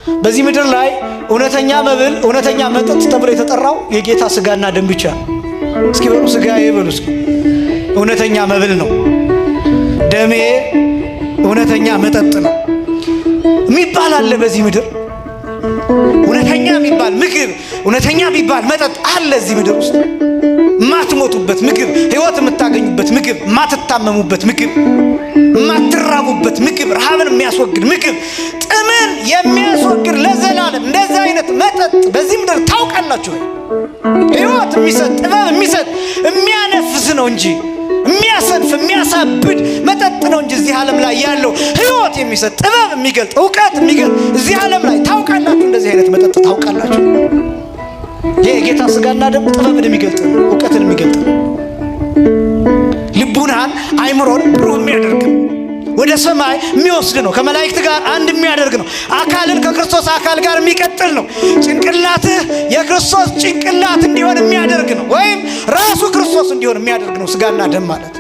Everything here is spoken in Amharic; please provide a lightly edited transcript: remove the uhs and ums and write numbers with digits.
በዚህ ምድር ላይ እውነተኛ መብል፣ እውነተኛ መጠጥ ተብሎ የተጠራው የጌታ ስጋና ደም ብቻ ነው። እስኪ በሉ ስጋዬ በሉ እስኪ። እውነተኛ መብል ነው። ደሜ እውነተኛ መጠጥ ነው የሚባል አለ በዚህ ምድር? እውነተኛ የሚባል ምግብ፣ እውነተኛ የሚባል መጠጥ አለ እዚህ ምድር ውስጥ? የማትሞቱበት ምግብ፣ ሕይወት የምታገኙበት ምግብ፣ የማትታመሙበት ምግብ፣ የማትራቡበት ምግብ፣ ረሃብን የሚያስወግድ ምግብ፣ ጥምን የሚያስወግድ ለዘላለም እንደዚህ አይነት መጠጥ በዚህ ምድር ታውቃላችሁ ወይ? ሕይወት የሚሰጥ፣ ጥበብ የሚሰጥ፣ የሚያነፍስ ነው እንጂ የሚያሰንፍ፣ የሚያሳብድ መጠጥ ነው እንጂ እዚህ ዓለም ላይ ያለው ሕይወት የሚሰጥ፣ ጥበብ የሚገልጥ፣ እውቀት የሚገልጥ እዚህ ዓለም ላይ ታውቃላችሁ? እንደዚህ አይነት መጠጥ ታውቃላችሁ? ይህ የጌታ ስጋና ደም ጥበብን የሚገልጥ ነው፣ እውቀትን የሚገልጥ ነው። ልቡናን አይምሮን ብሩህ የሚያደርግ ነው። ወደ ሰማይ የሚወስድ ነው። ከመላእክት ጋር አንድ የሚያደርግ ነው። አካልን ከክርስቶስ አካል ጋር የሚቀጥል ነው። ጭንቅላትህ የክርስቶስ ጭንቅላት እንዲሆን የሚያደርግ ነው። ወይም ራሱ ክርስቶስ እንዲሆን የሚያደርግ ነው። ስጋና ደም ማለት